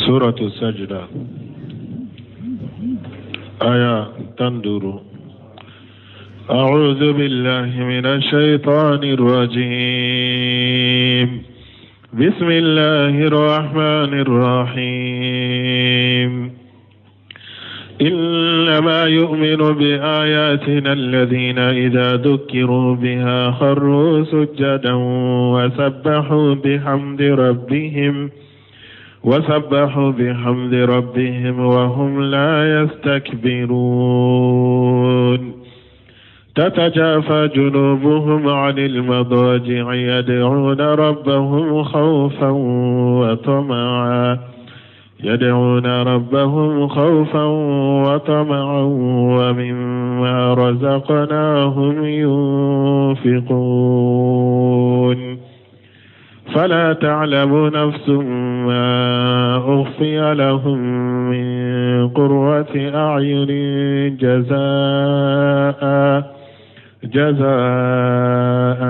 Suratu Sajda aya 15. أعوذ بالله من الشيطان الرجيم. بسم الله الرحمن الرحيم. إنما يؤمن بآياتنا الذين إذا ذكروا بها خروا سجدا وسبحوا بحمد ربهم وهم لا يستكبرون. تتجافى جنوبهم عن المضاجع يدعون ربهم خوفا وطمعا ومما رزقناهم ينفقون. فلا تعلم نفس ما أخفي لهم من قرة أعين جزاء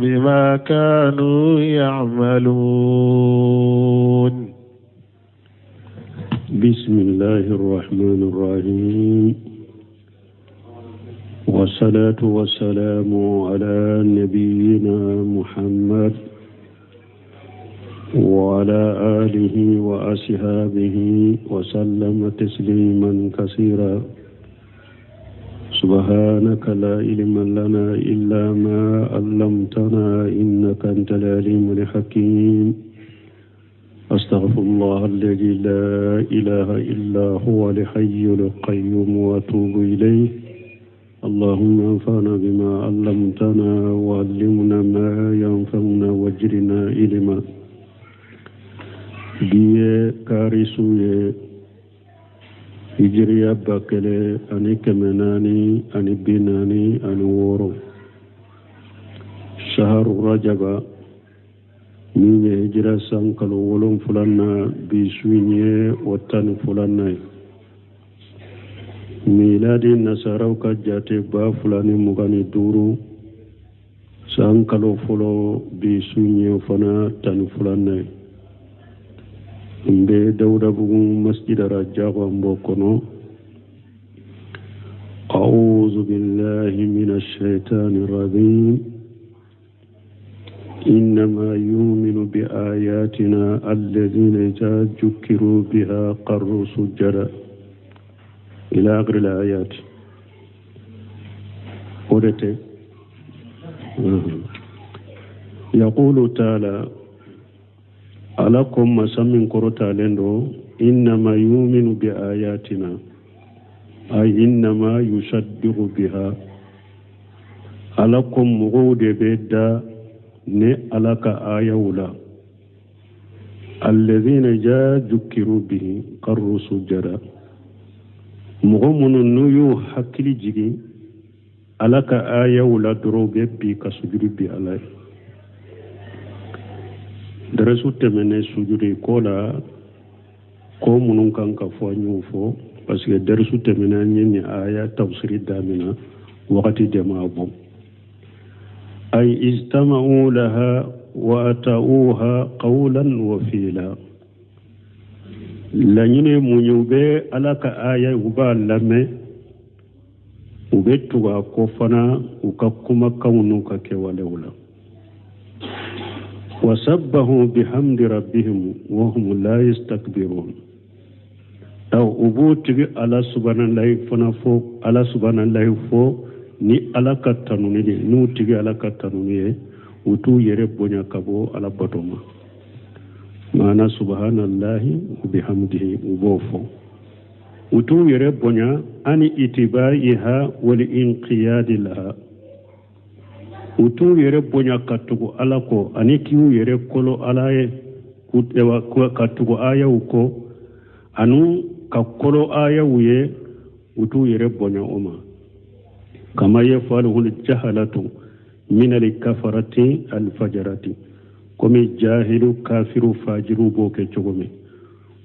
بما كانوا يعملون. بسم الله الرحمن الرحيم، والصلاة والسلام على نبينا محمد وعلى آله وأصحابه وسلم تسليما كثيرا. سبحانك لا علم لنا إلا ما علمتنا إنك أنت العليم الحكيم. أستغفر الله الذي لا إله إلا هو الحي القيوم وأتوب إليه. اللهم انفعنا بما علمتنا وعلمنا ما ينفعنا وزدنا علما. Bi ye kari su ye, hijiriya 1446, saharu rajaba, min ye hijira san kalo 7nan, bi su in ye o 12nan ye. Miladi nasaraw ka jate 2025, san kalo fɔlɔ, bi su in ye fana 12nan ye. N bɛ Dawudabugu masjidara Jaganbɔ kɔnɔ. أعوذ بالله من الشيطان الرجيم. إنما يؤمن بآياتنا الذين إذا ذكروا بها خروا سجدا إلى آخر الآيات. ودته يقول تعالى ala ko masa min kɔrɔtalen don, إنما يؤمن بآياتنا أي إنما يصدق بها. Ala ko mɔgɔw de bɛ da ne ala ka ayaw la, الذين إذا ذكروا به خروا سجدا, mɔgɔ minnu n'u y'u hakili jigin ala ka ayaw la dɔrɔn, u bɛ bi ka sujudi bi ala ye. Darasu tɛmɛnen, sujudi ko la, ko minnu kan ka fɔ, an y'o fɔ, parce que darisu tɛmɛnen an ye nin aya tafsiri damina, wagati de ma bɔ. أي استمعوا لها وأطاعوها قولا وفعلا. Laɲini ye mun ye? U bɛ ala ka aya, u b'a lamɛn, u bɛ tugu a kɔ fana u ka kumakanw n'u ka kɛwalew la. وسبحوا بحمد ربهم وهم لا يستكبرون. Aw u b'u tigi ala subhanallahi fana fɔ, ala subhanallahi fɔ ni ala ka tanuni de. N'u tigi ala ka tanuni ye, u t'u yɛrɛ bonya ka bɔ ala bato ma. Maana subhanallahi wa bihamdihi, u b'o fɔ, u t'u yɛrɛ bonya. عن اتباعها والانقياد لها, u t'u yɛrɛ bonya ka tugu ala kɔ ani k'u yɛrɛ kolo ala ye, ka tugu ayaw kɔ ani ka kolo ayaw ye, u t'u yɛrɛ bonya o ma. كما يفعله الجهلة من الكفرة الفجرة, komi jahilu kafiru fajiru b'o kɛ cogo min.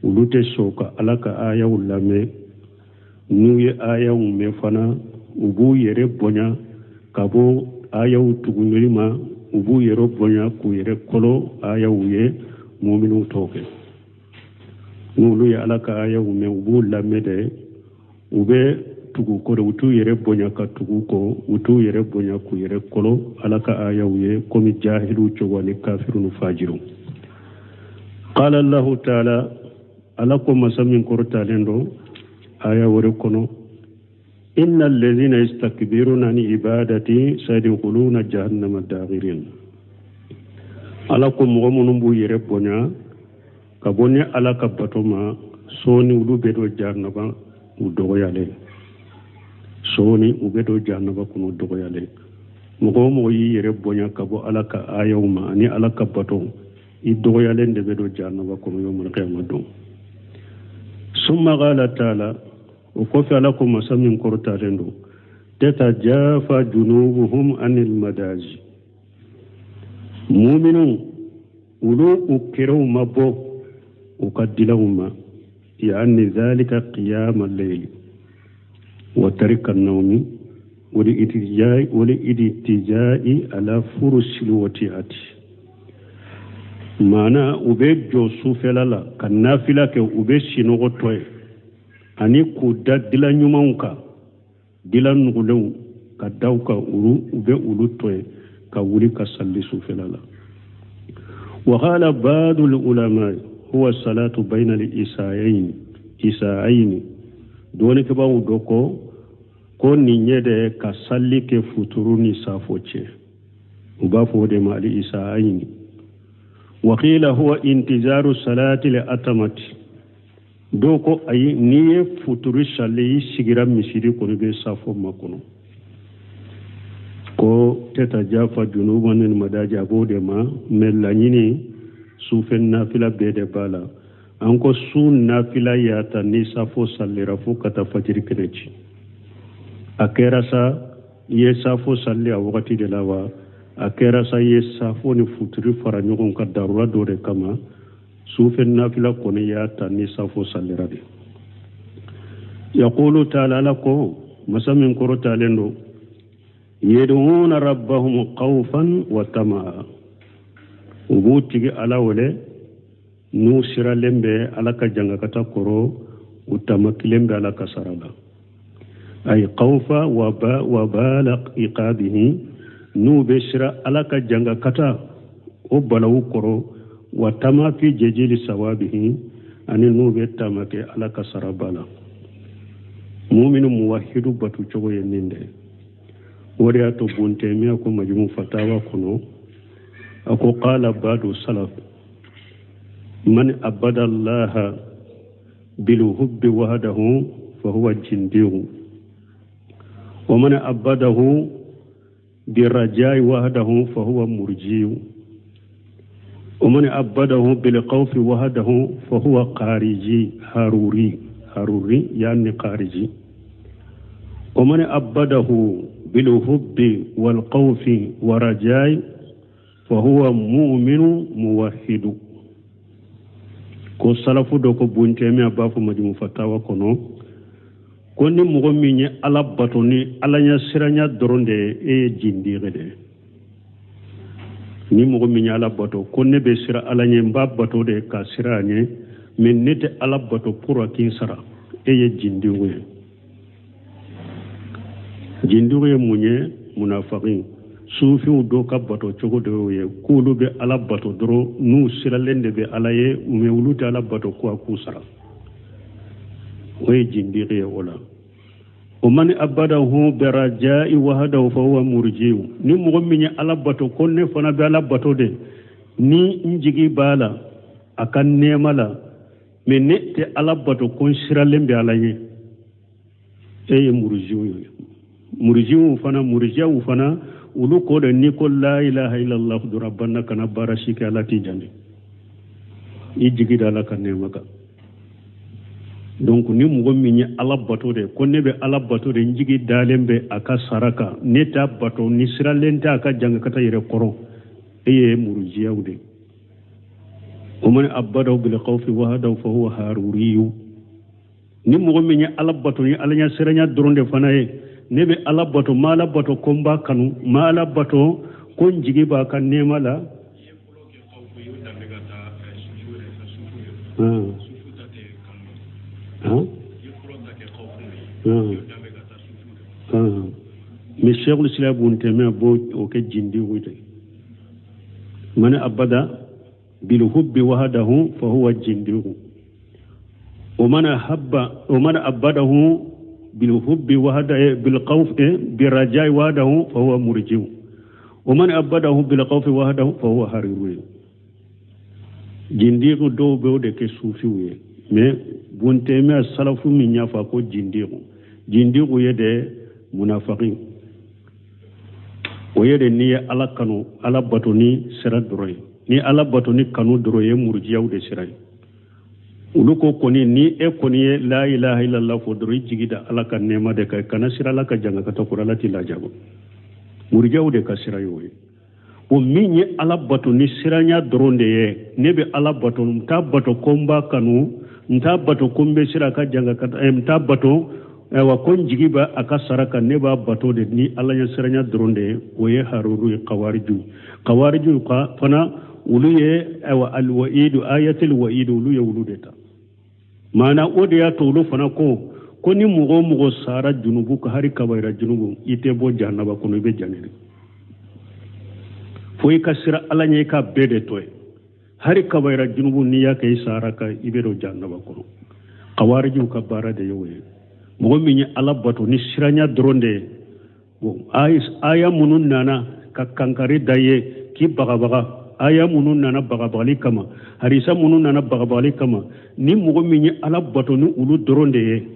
Olu tɛ sɔn ka ala ka ayaw lamɛn. N'u ye ayaw mɛn fana, u b'u yɛrɛ bonya ka bɔ ayaw tuguni ma, u b'u yɛrɛ bonya k'u yɛrɛ kolo ayaw ye. Muminiw t'o kɛ. N'olu ye Ala ka ayaw mɛn, u b'u lamɛn dɛ, u bɛ tugu kɔ de, u t'u yɛrɛ bonya ka tugu kɔ, u t'u yɛrɛ bonya k'u yɛrɛ kolo Ala ka ayaw ye komi jahiliw cogo ani kafiriw ni fajiriw. Qala Allahu taala, Ala ko masa min kɔrɔtalen don aya wɛrɛ kɔnɔ, inna allazina yastakbiruna an ibadati sayadkhuluna jahannama daghirin. Ala ko mɔgɔ minnu b'u yɛrɛ bonya ka bɔ ne Ala ka bato ma, sɔɔni olu bɛ don jahanaba u dɔgɔyalen, sɔɔni u bɛ don jahanaba kɔnɔ u dɔgɔyalen. Mɔgɔ o mɔgɔ y'i yɛrɛ bonya ka bɔ Ala ka ayaw ma ani Ala ka bato, i dɔgɔyalen de bɛ don jahanaba kɔnɔ yawmal qiyama don. Summa qala taala, o kɔfɛ Ala ko masa min kɔrɔtalen don, tatajafa junubuhum anil madaji. Muminu olu u kɛrɛw ma bɔ u ka dilanw ma, yaani zalika qiyama layli wa tarika nawmi wal idtijai ala furusil watiati. Maana u bɛ jɔ sufɛla la ka nafila kɛ, u bɛ sinɔgɔ tɔ ye ani k'u da dilan ɲumanw kan, dilan nugulenw ka da u kan, u bɛ olu tɔ ye ka wuli ka salli sufɛla la. Wa qala ba'dul ulama huwa salatu bayna al isa'ayni. Dɔnnikɛbaaw dɔ ko nin ye de ka salli kɛ futuru ni safo cɛ, u b'a fɔ o de ma al isa'ayni. Wa qila huwa intizaru salati li atamati. Dɔw ko ayi, n'i ye futuru salli i sigira misiri kɔnɔ i bɛ safo makɔnɔ. Ko tatajafa junuban anil madaji, a b'o de ma, mɛ laɲini sufɛ nafila bɛɛ de b'a la. An ko su nafila y'a ta ni safo sallira fo ka taa fajiri kɛnɛ ci. A kɛra sa i ye safo salli a wagati de la wa, a kɛra sa i ye safo ni futuri fara ɲɔgɔn kan darura dɔ de kama, sufɛ nafila kɔni y'a ta ni safo sallira de. Yaqulu taala, Ala ko masa min kɔrɔtalen don, yad'una rabbahum khawfan wa tamaa. U b'u tigi Ala wele n'u siralen bɛ Ala ka jangakata kɔrɔ, u tamakilen bɛ Ala ka sara la. Ay khawfa wa bala iqabihi, n'u bɛ sira Ala ka jangakata o balawu kɔrɔ, wa tama fi jejili sawabihi, ani n'u bɛ tama kɛ Ala ka saraba la. Muminu muwahidu batu cogo ye nin de. O de y'a to Ibn Taymiya ko Majmu Fatawa kɔnɔ, a ko qala ba'du salaf man abada Allaha bil hubbi wahdahu fa huwa jindihu wa man abadahu birrajai wahdahu fa huwa murjiu wa man abadahu bil khawfi wahdahu fa huwa khariji haruri haruri yani khariji wa man abadahu bil hubbi wal khawfi wa rajai fa huwa mu'minu muwahhidu. Ko salafu dɔ ko Ibn Taymiya b'a fɔ Majmu Fatawa kɔnɔ ko ni mɔgɔ min ye Ala bato ni Ala ɲɛ siranya dɔrɔn de ye, e ye jindigi de ye. Ni mɔgɔ min ye Ala bato ko ne bɛ sira Ala ɲɛ, n b'a bato de ka sira a ɲɛ, mais ne tɛ Ala bato pour a k'i sara, e ye jindigi ye. Jindigi ye mun ye? Munafaki sufiw dɔw ka bato cogo dɔ y'o ye, k'olu bɛ Ala bato dɔrɔn n'u siralen de bɛ Ala ye, mais olu tɛ Ala bato ko a k'u sara. O ye jindigi ye o la. O man abadahu birajai wahdahu fa huwa murjiu. Ni mɔgɔ min ye Ala bato ko ne fana bɛ Ala bato de ni n jigi b'a la a ka nɛɛma la, mais ne tɛ Ala bato ko n siralen bɛ Ala ye, e ye murjiu ye. Murjiu fana, murjiaw fana, olu ko de n'i ko la ilaha illallah dɔrɔn a banna, kana baara si kɛ, Ala t'i jaabi, i jigi da Ala ka nɛɛma kan. Donc ni mɔgɔ min ye Ala bato de ko ne bɛ Ala bato de, n jigi dalen bɛ a ka sara kan, ne t'a bato ni siralen tɛ a ka jangakata yɛrɛ kɔrɔ, e ye murujiyaw de. O man abadahu bil khawfi wahdahu fa huwa haruriyu. Ni mɔgɔ min ye Ala bato ni Ala ɲɛ siranya dɔrɔn de fana ye, ne bɛ Ala bato, ma Ala bato ko n b'a kanu, ma Ala bato ko n jigi b'a ka nɛɛma la. Mais Cheikhul Islam Ibn Taymiyyah b'o o kɛ jindiku de. Man abada bil hubbi wahdahu fa huwa jindiku. Wa man ahabba wa man abadahu bil hubbi wahda bil khawf bir rajai wahdahu fa huwa murji'u. Wa man abadahu bil khawfi wahdahu fa huwa hariri. Jindiku dɔw bɛ o de kɛ sufiw ye, mais Ibn Taymiyyah salafu min y'a fɔ ko jindiku, jindiku ye de munafiki. O ye de n'i ye Ala kanu, Ala bato ni sira dɔrɔn ye, ni Ala bato ni kanu dɔrɔn ye, murujiyaw de sira ye. Olu ko kɔni ni e kɔni ye la ilaha illallah fɔ dɔrɔn, i jigi da Ala ka nɛɛma de kan, kana sira Ala ka janga ka taa kɔrɔ, Ala t'i lajaba. Murujiyaw de ka sira ye o ye. O min ye Ala bato ni siranya dɔrɔn de ye, ne bɛ Ala bato, n t'a bato ko n b'a kanu, n t'a bato ko n bɛ sira ka janga ka taa, n t'a bato ayiwa ko n jigi bɛ a ka sara kan, ne b'a bato de ni Ala ɲɛ siranya dɔrɔn de ye. O ye haruru ye, kawariju. Kawariju ka fana olu ye ayiwa alwaidu, ayatul waidu, olu ye olu de ta. Maana o de y'a to olu fana ko ni mɔgɔ o mɔgɔ sara junubu ka hari kabayira junubu, i tɛ bɔ jahanaba kɔnɔ, i bɛ jangiri. Fo i ka sira Ala ɲɛ, i ka bɛɛ de to ye. Hari kabayira junubu n'i y'a kɛ i sara ka, i bɛ don jahanaba kɔnɔ. Kawarijiw ka baara de ye o ye. Mɔgɔ min ye Ala bato ni siranya dɔrɔn de ye, bon aya minnu nana ka kankari da ye k'i bagabaga, aya minnu nana bagabagali kama, harisa minnu nana bagabagali kama, ni mɔgɔ min ye Ala bato ni olu dɔrɔn de ye,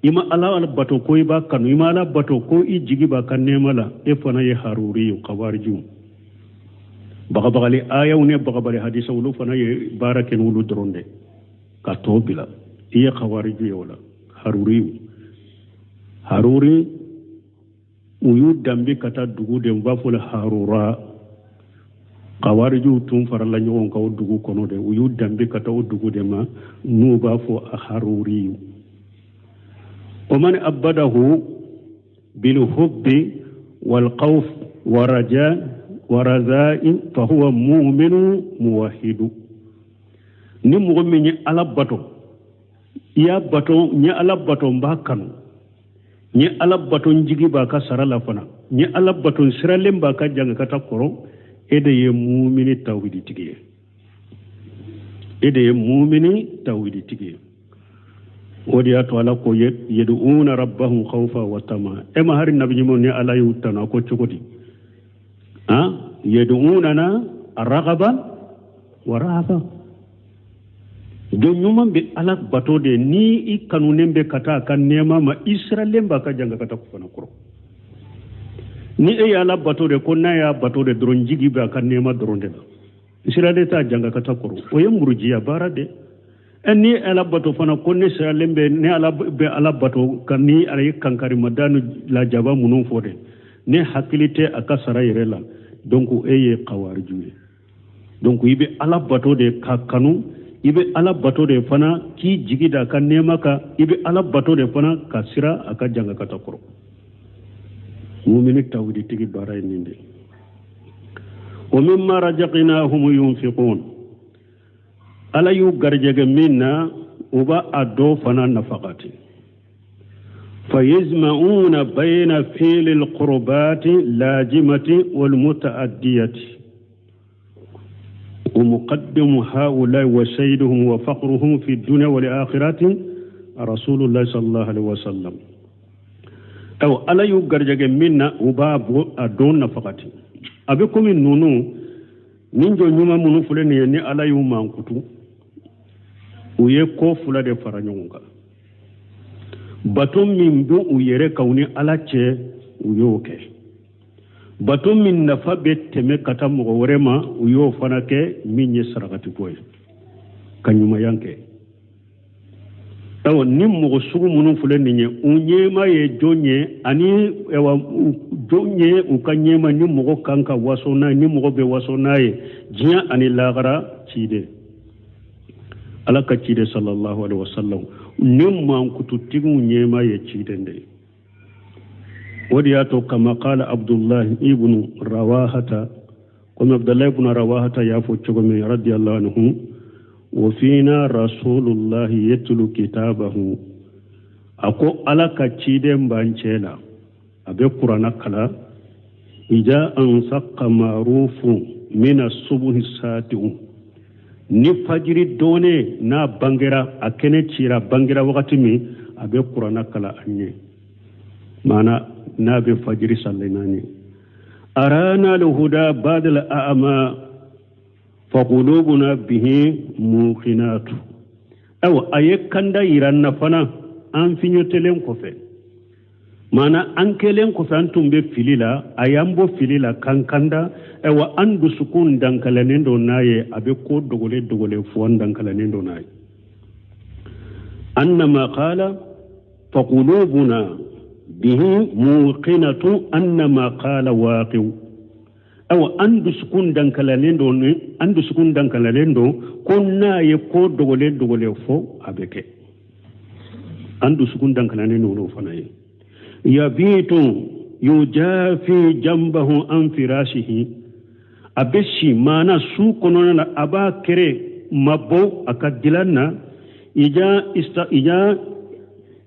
i ma Ala bato ko i b'a kanu, i ma Ala bato ko i jigi b'a ka nɛɛma la, e fana ye haruri ye, kawarijiw. Bagabagali ayaw ni bagabagali hadisa, olu fana ye baara kɛ n'olu dɔrɔn de ka tɔ bila, i ye kawariju ye o la. Haruri, haruri u y'u danbe ka taa dugu de, u b'a fɔ harura. Kawarijuw tun farala ɲɔgɔn kan o dugu kɔnɔ de, u y'u danbe ka taa o dugu de ma, n'u b'a fɔ haruri. Wa man abadahu bil hubbi wal khawf wa raja wa razai fa huwa mu'minu muwahhidu. Ni mɔgɔ min ye Ala bato, i y'a bato, n ye Ala bato n b'a kanu, n ye Ala bato n jigi b'a ka sara la fana, n ye Ala bato n siralen b'a ka janga ka taa kɔrɔ, e de ye mumini tawhiditigi ye. E de ye mumini tawhiditigi ye. O de y'a to Ala ko yad'una rabbahum khawfa wa tama. E ma hari nabi ɲumanw ni Ala y'u tanu a ko cogo di? Yad'unana ragaban wa rahaba. Don ɲuman bɛ Ala bato de, ni i kanunen bɛ ka taa a ka nɛɛma ma, i siralen b'a ka janga ka taa fana kɔrɔ. Ni e ye Ala bato de ko n'a y'a bato de dɔrɔn, jigi bɛ a ka nɛɛma dɔrɔn de la, i siralen t'a janga ka taa kɔrɔ, o ye murujiya baara de. Ni Ala bato fana ko ne siralen bɛ, ne Ala bɛ Ala bato ka ni ala ye kankarimada ni lajaba minnu fɔ de, ne hakili tɛ a ka sara yɛrɛ la, donc e ye kawariju ye. Donc i bɛ Ala bato de ka kanu, i bɛ Ala bato de fana k'i jigi da a ka nɛɛma kan, i bɛ Ala bato de fana ka sira a ka janga ka taa kɔrɔ. Mumini tawhiditigi baara ye nin de. Wa mimma razaqnahum yunfiqun. Ala y'u garijɛgɛ min na, u b'a a dɔ fana nafakati. Fayajma'una bayna fi'lil qurbati lajimati wal muta'addiyati. ومقدم هؤلاء وسيدهم وفقرهم في الدنيا والآخرة رسول الله صلى الله عليه وسلم. أو ألا يغرجك منا وباب أدون نفقتي أبيكم نونو نينجو نيما منو فلان ني ألا يومان كتو ويكو فلا دي فرانيونغا bato min bɛ u yɛrɛ kan u ni Ala cɛ, u y'o kɛ. Bato min nafa bɛ tɛmɛ ka taa mɔgɔ wɛrɛ ma, u y'o fana kɛ, min ye sarakati bɔ ye ka ɲumanya kɛ. Ayiwa, ni mɔgɔ sugu minnu filɛ nin ye, u ɲɛma ye jɔn ye, ani ayiwa jɔn ye u ka ɲɛma, ni mɔgɔ kan ka waso n'a ye, ni mɔgɔ bɛ waso n'a ye diɲɛ ani lahara, ciden Ala ka ciden sallallahu alaihi wasallam, ni mankututigiw ɲɛma ye ciden de ye. O de y'a to kama qala Abdullahi ibnu Rawahata, komi Abdullahi ibnu Rawahata y'a fɔ cogo min radiyallahu anhu, wa fina rasulullahi yatlu kitabahu. A ko ala ka ciden b'an cɛ la, a bɛ kurana kalan, ija ansaka marufu mina subuhi saati'u, ni fajiri donnen n'a bangera, a kɛnɛ cira, bangera wagati min, a bɛ kurana kalan an ye, maana n'a bɛ fajiri sali n'an ye. Arana alhuda badal a'ma faqulubuna bihi muqinatu. Ayiwa, a ye kanda yira an na fana an fiɲɛtelen kɔfɛ, maana an kɛlen kɔfɛ an tun bɛ fili la, a y'an bɔ fili la k'an kanda. Ayiwa, an dusukun dankalannen don n'a ye, a bɛ ko dogolen dogolen fɔ, an dankalannen don n'a ye. Annama qala faqulubuna bihi muqinatu annama qala waqi'u. Ayiwa, an dusukun dankalalen don ni, an dusukun dankalalen don ko n'a ye ko dogolen dogolen fɔ, a bɛ kɛ. An dusukun dankalalen don n'o fana ye. Yabitu yujafi jambahu an firashihi, a bɛ si maana su kɔnɔna na, a b'a kɛrɛ mabɔ a ka dilan na. Ija ista ija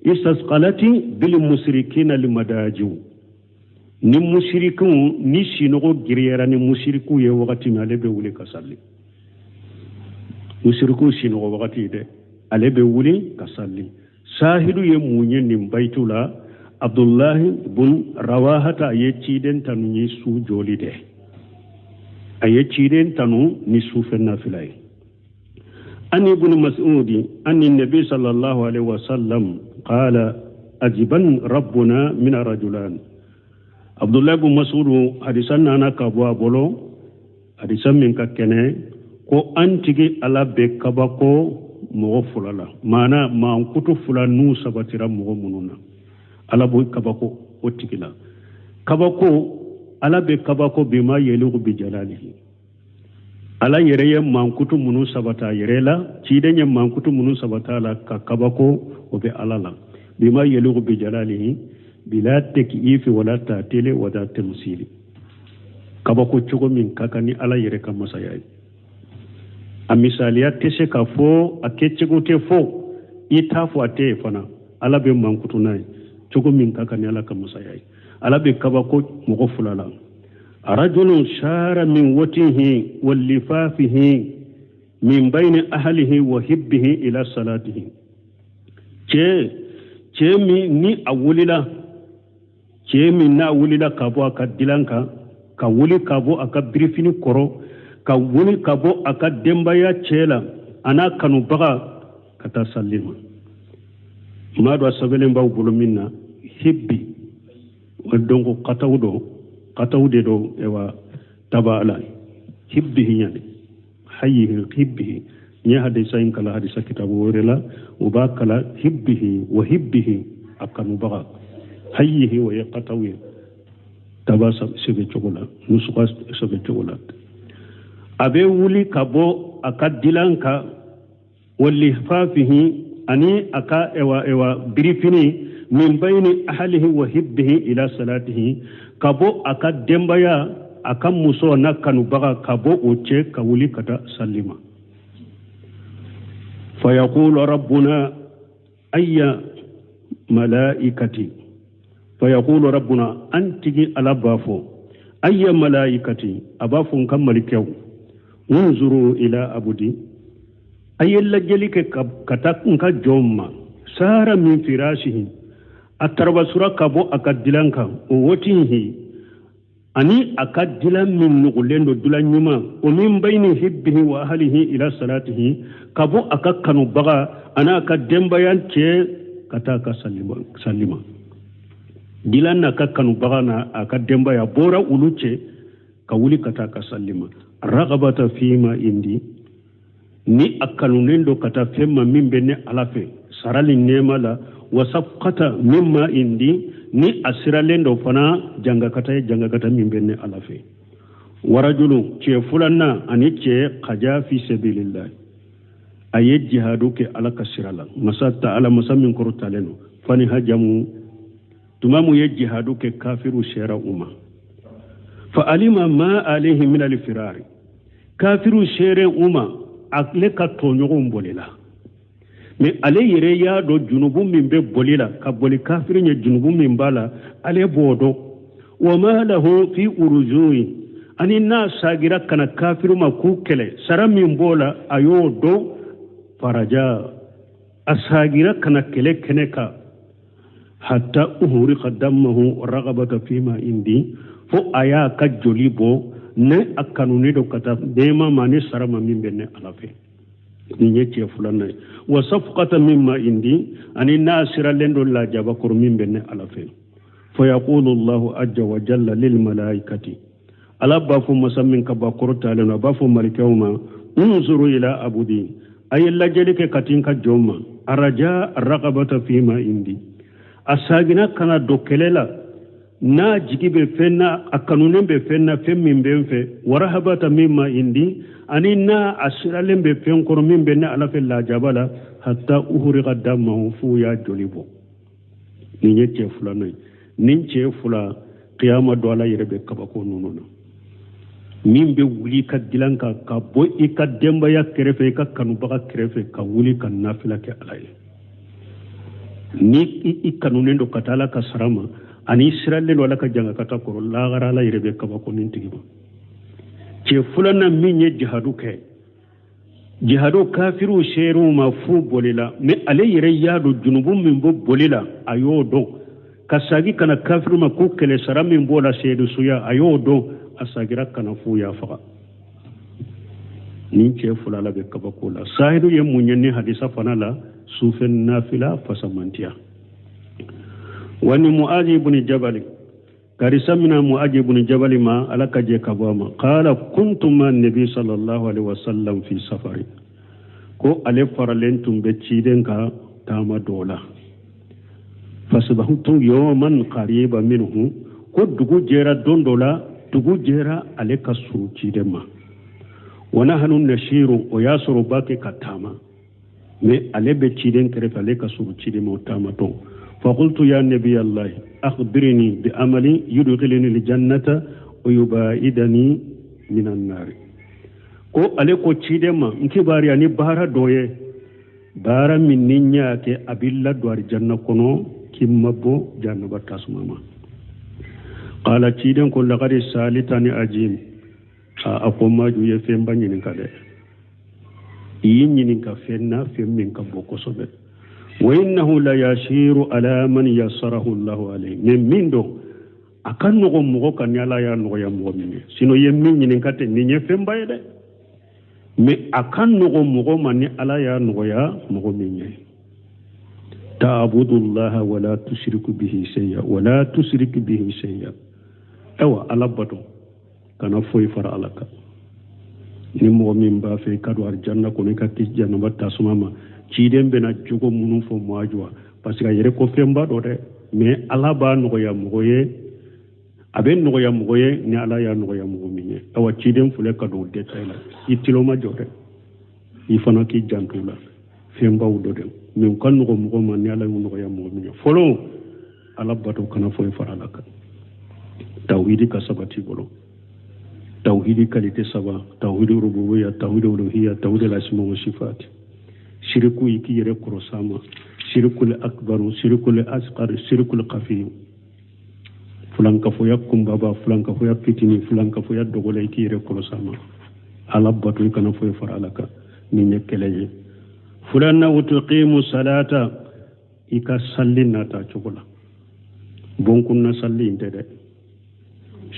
istasqalati bil musrikina limadajiw, ni musirikiw ni sinɔgɔ giriyara ni musirikiw ye wagati min, ale bɛ wuli ka sali. Musirikiw sinɔgɔ wagati dɛ, ale bɛ wuli ka sali. Sahidu ye mun ye nin bayitu la? Abdullahi bun Rawahata, a ye ciden tanu ni su jɔli dɛ, a ye ciden tanu ni sufɛ nafila ye. An ibn Mas'udi an nabi sallallahu alaihi wasallam qala ajiban rabbuna min rajulan. Abdullahi bun Mas'udu, hadisa nana ka bɔ a bolo, hadisa min ka kɛnɛ, ko an tigi ala bɛ kabako mɔgɔ fila la, maana mankutu fila n'u sabatira mɔgɔ minnu na, ala b'o kabako o tigi la. Kabako, ala bɛ kabako bima yeliku bi jalalihi. Ala yɛrɛ ye mankutu minnu sabata a yɛrɛ la, ciden ye mankutu minnu sabata a la ka kabako, o bɛ ala la. Bima yeliku bi jalalihi bila tekiifi wala tatili wala tamsili. Kabako cogo min ka kan ni ala yɛrɛ ka masaya ye, a misaliya tɛ se ka fɔ, a kɛcogo tɛ fɔ, i t'a fɔ a tɛ yen fana. Ala bɛ mankutu n'a ye cogo min ka kan ni ala ka masaya ye. Ala bɛ kabako mɔgɔ fila la. Rajulun sara min watihi wa lifafihi min bayni ahlihi wa hibbihi ila salatihi. Cɛ min ni a wulila, cɛ min n'a wulila ka bɔ a ka dilan kan, ka wuli ka bɔ a ka birifini kɔrɔ, ka wuli ka bɔ a ka denbaya cɛ la, a n'a kanubaga, ka taa sali ma. Maa dɔ sɛbɛnlen b'aw bolo min na hibbi, donc kataw do, kataw de do. Ewa taba ala hibbihi ɲani hayyihi hibbihi. N ye hadisa in kala hadisa kitabu wɛrɛ la, u b'a kala hibbihi wa hibbihi, a kanubaga, hayyihi, o ye kataw ye taba sɛbɛn cogo la, nusuka sɛbɛn cogo la. A bɛ wuli ka bɔ a ka dilan kan, walifafihi, ani a ka ewa ewa birifini, min bayni ahlihi wa hibbihi ila salatihi, ka bɔ a ka denbaya, a ka muso n'a kanubaga, ka bɔ o cɛ ka wuli ka taa sali ma. Fayaqulu rabbuna ayya malaikati, fayaqulu rabbuna, an tigi ala b'a fɔ, ayya malaikati, a b'a fɔ n ka malikɛw, unzuru ila abudi, a ye lajɛli kɛ ka taa n ka jɔn ma, sara min firasihi, a tarabasura ka bɔ a ka dilan kan, o wotihi, ani a ka dilan min nugulen don, dilan ɲuman o, min bayni hibbihi wa ahlihi ila salatihi, ka bɔ a ka kanubaga ani a ka denbaya cɛ ka taa a ka salima. Dilan n'a ka kanubaga n'a a ka denbaya bɔra olu cɛ ka wuli ka taa a ka salima. Ragabata fima indi, ni a kanunen don ka taa fɛn ma min bɛ ne ala fɛ sarali nɛɛma la, wasafkata mimma indi, ni a siralen don fana jangakata ye, jangakata min bɛ ne ala fɛ. Warajulu, cɛ filanan, ani cɛ kaja fi sabilillah, a ye jihadu kɛ ala ka sira la, masa ta ala, masa min kɔrɔtalen don. Fani hajamu, tuma mun ye jihadu kɛ, kafiru sera u ma, fa alima ma alayhi min alfirari, kafiru sere u ma, ale ka tɔɲɔgɔnw bolila. Mais ale yɛrɛ y'a dɔn junubu min bɛ boli la ka boli kafiri ɲɛ, junubu min b'a la, ale b'o dɔn. Wa ma lahu fi urujui, ani n'a sagira ka na kafiri ma k'u kɛlɛ, sara min b'o la, a y'o dɔn. Faraja, a sagira ka na kɛlɛ kɛnɛ kan, hatta uhurika damahu ragabata fima indi, fo a y'a ka joli bɔ ne a kanunen don ka taa nɛɛma ma ni sara ma min bɛ ne Ala fɛ. Nin ye cɛ filanan ye. Wa safqata mimma indi, ani n'a siralen don lajaba kɔrɔ min bɛ ne Ala fɛ. Fa yaqulu Allahu azza wa jalla lil malaikati, Ala b'a fɔ masa min ka ba kɔrɔtalen don, a b'a fɔ malikɛw ma, unzuru ila abudi, a ye lajɛli kɛ ka ti n ka jɔn ma, araja ragabata fima indi, a sagina ka na don kɛlɛ la n'a jigi bɛ fɛn na, a kanunen bɛ fɛn na, fɛn min bɛ n fɛ, warahabata mimma indi, ani n'a a siralen bɛ fɛn kɔrɔ min bɛ ne Ala fɛ lajaba la, hatta uhurika damahu, f'u y'a joli bɔ. Nin ye cɛ filanan ye. Nin cɛ fila, kiyama don Ala yɛrɛ bɛ kabako ninnu na. Min bɛ wuli ka dilan kan ka bɔ i ka denbaya kɛrɛfɛ, i ka kanubaga kɛrɛfɛ, ka wuli ka nafila kɛ Ala ye, ni i kanunen don ka taa Ala ka sara ma, ani i siralen don Ala ka jangakata kɔrɔ, lahara Ala yɛrɛ bɛ kabako nin tigi ma. Cɛ filanan min ye jihadu kɛ, jihadu kafiriw ser'u ma f'u bolila, mais ale yɛrɛ y'a dɔn junubu min bɛ boli la, a y'o dɔn, ka sagi ka na kafiriw ma ko kɛlɛ sara min b'o la, seedusuya, a y'o dɔn, a sagira ka na f'u y'a faga. Nin cɛ fila la bɛ kabako la. Sahidu ye mun ye ni hadisa fana la? Sufɛ nafila fasamantiya. Wa ni Muazi ibn Jabali, karisa mina Muazi ibn Jabali ma, Ala ka jɛ ka bɔ a ma, qala kuntu ma nabi sallallahu alaihi wasallam fi safari, ko ale faralen tun bɛ ciden ka taama dɔ la, fasabahtu yawman qariba minhu, ko dugu jɛra don dɔ la, dugu jɛra ale ka surun ciden ma, wa nahnu nasiru, o y'a sɔrɔ b'a kɛ ka taama, mais ale bɛ ciden kɛrɛfɛ, ale ka surun ciden ma o taamatɔ. Faqultu ya nabiy Allah akhbirni bi amali yudkhilni aljannata wa yubaidani minan nar, ko ale ko ciden ma, n kibaruya ni baara dɔ ye, baara min ni n y'a kɛ a b'i ladon alijanna kɔnɔ, k'i mabɔ jahannaba tasuma ma. Qala, ciden ko, laqad salitani ajim, a ko maju ye fɛnba ɲininka dɛ, i y'i ɲininka fɛn na, fɛn min ka bon kosɛbɛ. Wa innahu la yasiru ala man yassarahu Allahu alayhi, mais min don a ka nɔgɔn mɔgɔ kan ni Ala y'a nɔgɔya mɔgɔ min ye. Sinon i ye min ɲininka ten, nin ye fɛnba ye dɛ, mais a ka nɔgɔn mɔgɔ ma ni Ala y'a nɔgɔya mɔgɔ min ye. Ta'budullaha wala tushriku bihi shay'a, wala tushriku bihi shay'a, ayiwa Ala bato, kana foyi fara Ala kan. Ni mɔgɔ min b'a fɛ i ka don alijanna kɔnɔ, i ka kisi jahanama tasuma ma, ciden bɛna jogo minnu fɔ Muazu, parce que a yɛrɛ ko fɛnba dɔ dɛ, mais Ala b'a nɔgɔya mɔgɔ ye, a bɛ nɔgɔya mɔgɔ ye ni Ala y'a nɔgɔya mɔgɔ min ye. Awa ciden filɛ ka don détail la, i tulo ma jɔ dɛ, i fana k'i janto la, fɛnbaw dɔ dɛ, mais u ka nɔgɔ mɔgɔ ma ni Ala y'u nɔgɔya mɔgɔ min ye. Fɔlɔ, Ala bato, kana foyi fara Ala kan, tawhidi ka sabati bolo, tawhidi qualité saba, tawhidi rububiya, tawhidi uluhiya, tawhidi al-asma wa sifat. Shiriku, i k'i yɛrɛ kɔrɔsa ma, shirikul akbaru, shirikul asqar, shirikul khafi, fulankafoya kunbaba, fulankafoya fitini, fulankafoya dogola, i k'i yɛrɛ kɔrɔsa ma. Ala bato, i kana foyi fara Ala kan. Nin ye kɛlɛ ye. Filanan, utuqimu salata, i ka salli nata cogo la, bonkunna salli in tɛ dɛ,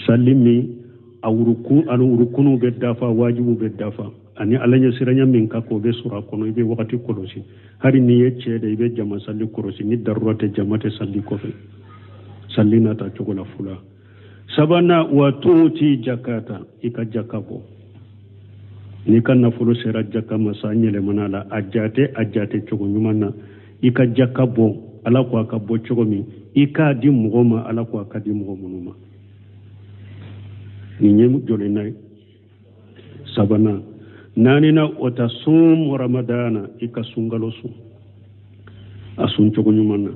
salli min a wuruku ani wurukunu bɛ dafa, wajibu bɛ dafa, ani Ala ɲɛsiranya min ka k'o bɛ sɔrɔ a kɔnɔ. I bɛ wagati kɔlɔsi, hali n'i ye cɛ de, i bɛ jama salli kɔlɔsi, ni darura tɛ, jama tɛ salli kɔfɛ, salli nata cogo la. Fula sabanan, wa tuuti jakata, i ka jaka bɔ. N'i ka nafolo sera jaka ma, san yɛlɛmana la, a jate, a jate cogo ɲuman na, i ka jaka bɔ, Ala ko a ka bɔ cogo min, i k'a di mɔgɔ ma, Ala ko a ka di mɔgɔ minnu ma. Nin ye jolina ye? Sabanan. Naaninan, o ta sun ramadana, i ka sunkalo sun, a sun cogo ɲuman na.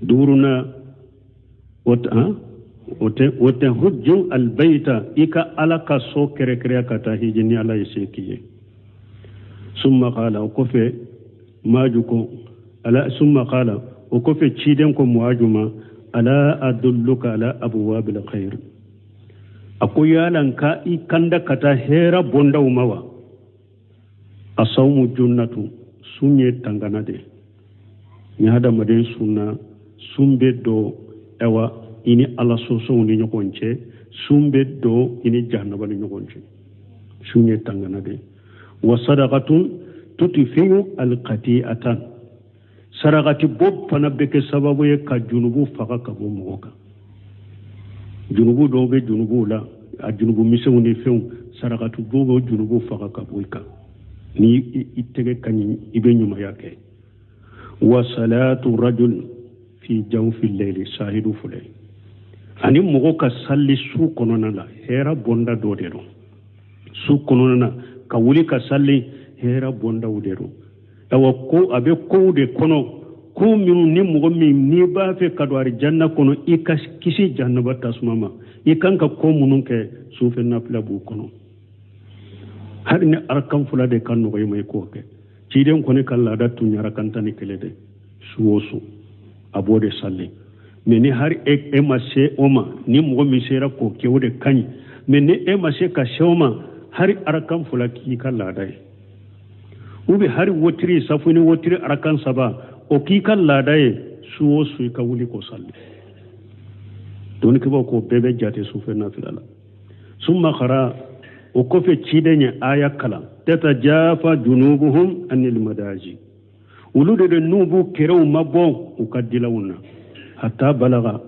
Duurunan, o tɛ hujju albayta, i ka Ala ka so kɛrɛkɛrɛya ka taa hiji ni Ala ye se k'i ye. Summa qala, o kɔfɛ Muaju ko ala summa qala o kɔfɛ ciden ko Muaju ma ala adulluka ala abwabil khair a ko yala n ka i kanda ka taa hɛra bondaw ma wa asawmu junnatu sun ye tangana de ni hadamaden sunna sun bɛ don awa i ni ala sɔsɔw ni ɲɔgɔn cɛ sun bɛ don i ni jahanaba ni ɲɔgɔn cɛ sun ye tangana de wa sadaqatun tutfi'u alqati'atan sarakati bɔ fana bɛ kɛ sababu ye ka junubu faga ka bɔ mɔgɔ kan junubu dɔw bɛ junubuw la a junubu misɛnw ni fɛnw sarakati bɔ bɛ junubu faga ka bɔ i kan ni i tɛgɛ ka ɲi i bɛ ɲumanya kɛ wa salatu rajul fi jawfi layli sahidu filɛ ani mɔgɔ ka sali su kɔnɔna la hɛra bɔnda dɔ de don su kɔnɔna na ka wuli ka sali hɛra bɔndaw de don awa ko a bɛ kow de kɔnɔ ko minnu ni mɔgɔ min n'i b'a fɛ ka don arijanna kɔnɔ i ka kisi jahanaba tasuma ma i kan ka ko minnu kɛ sufɛ nafila b'u kɔnɔ hali ni arakan fila de ka nɔgɔ i ma i k'o kɛ ciden kɔni ka laada tun ye arakan 11 de su o su a b'o de sali mɛ ni hari e ma se o ma ni mɔgɔ min sera k'o kɛ o de ka ɲi mɛ ni e ma se ka se o ma hari arakan fila k'i ka laada ye u bɛ hari wotiri safu ni wotiri arakan saba o k'i ka laada ye su o su i ka wuli k'o sali dɔnnikɛbaaw k'o bɛɛ bɛ jate sufɛ nafila la summa qara o kɔfɛ ciden ye aya kalan tatajafa junubuhum anil madaji olu de n'u b'u kɛrɛw mabɔ u ka dilanw na hatta balaga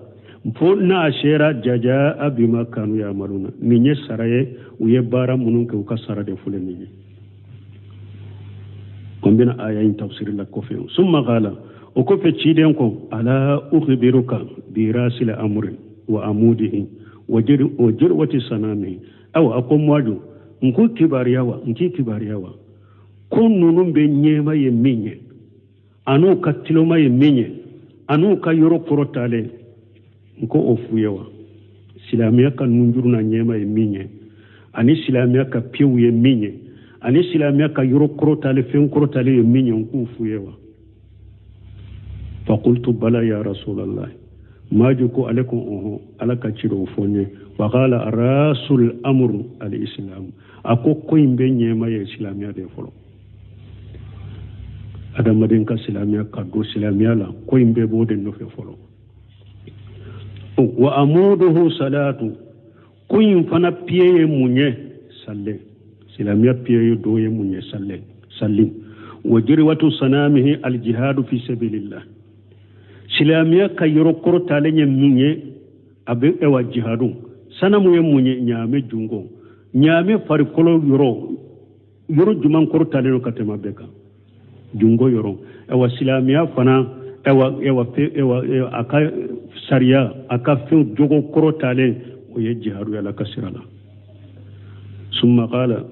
fo n'a sera jazaa bima kanu yamaluna nin ye sara ye u ye baara minnu kɛ u ka sara de filɛ nin ye an bɛna aya in tafsiri la kɔfɛ summa qala o kɔfɛ ciden ko ala ukhbiruka bi rasil amri wa amudihi wa jirwati sanami awa a ko Muaju n k'u kibaruya wa n k'i kibaruya wa ko ninnu bɛɛ ɲɛma ye min ye an'u ka tiloma ye min ye an'u ka yɔrɔ kɔrɔtalen n ko o f'u ye wa silamɛya ka nunjuru n'a ɲɛma ye min ye ani silamɛya ka piyew ye min ye ani silamɛya ka yɔrɔ kɔrɔtalen fɛn kɔrɔtalen ye min ye n k'o f'u ye wa faqultu bala ya rasulallah Muaju ko ale ko ɔhɔn ala ka ci o fɔ n ye faqala rasul amru al islam a ko ko in bɛɛ ɲɛma ye silamɛya de fɔlɔ adamaden ka silamɛya ka don silamɛya la ko in bɛɛ b'o de nɔfɛ fɔlɔ wa amuduhu salatu ko in fana piye ye mun ye salle silamɛya piye ye dɔ ye mun ye salle salli wa jiriwatu sanamihi aljihadu fi sabilillah silamɛya ka yɔrɔ kɔrɔtalen ye mun ye a bɛ ewa jihadu sanamu ye mun ye ɲaamɛ jungo ɲaamɛ farikolo yɔrɔ yɔrɔ jumɛn kɔrɔtalen don ka tɛmɛ bɛɛ kan jungo yɔrɔ ewa silamɛya fana ewa ewa ewa a ka sariya a ka fɛn jogo kɔrɔtalen o ye jihadu ye ala ka sira la summa qala